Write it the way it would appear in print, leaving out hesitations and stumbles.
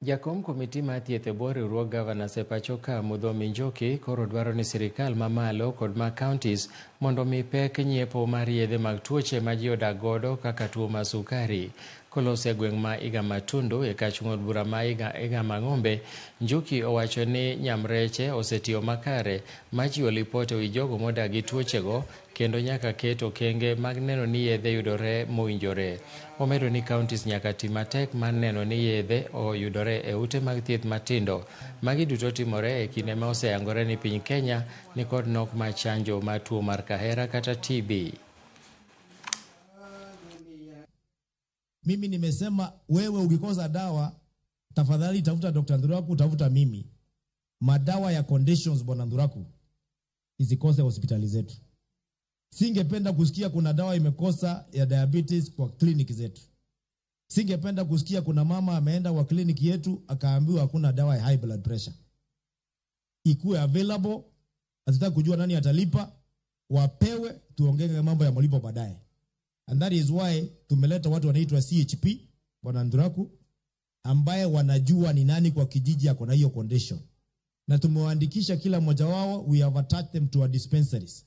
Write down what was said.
Jakom komiti mar thieth e bwo riwruog Governors e pacho ka Muthomi Njoki koro dwaro ni sirikal mamalo kod mag counties mondo omi pek nyiepo mar yedhe mag tuoche ma ji odak godo kaka tuo mar sukari. Koloso e gweng' ma Igamatundu e kach ng'od bura ma Igamang'ombe, Njuki owacho ni nyamreche osetiyo makare mar chiwo lipot e wi jogo modak gi tuochego kendo nyaka ket okenge mag neno ni yedhe yudore mowinjore. Omedo ni counties nyaka ti matek mar neno ni yedhe oyudore e ute mag thieth matindo. Magi duto timore e kinde ma oseyangore ni piny Kenya nikod nok mar chanjo mar tuo mar kahera kata TB. Mimi nimesema wewe ukikosa dawa tafadhali tafuta Dr. Nduraku, tafuta mimi. Madawa ya conditions bwana Nduraku isikose hospitali zetu. Singependa kusikia kuna dawa imekosa ya diabetes kwa kliniki zetu. Singependa kusikia kuna mama ameenda kwa kliniki yetu akaambiwa hakuna dawa ya high blood pressure. Ikuwe available, hatutaki kujua nani atalipa, wapewe, tuongee mambo ya malipo baadaye. And that is why tumeleta watu wanaitwa CHP, bwana Nduraku, ambaye wanajua ni nani kwa kijiji ako na hiyo condition. Na tumewaandikisha kila mmoja wao, we have attached them to our dispensaries.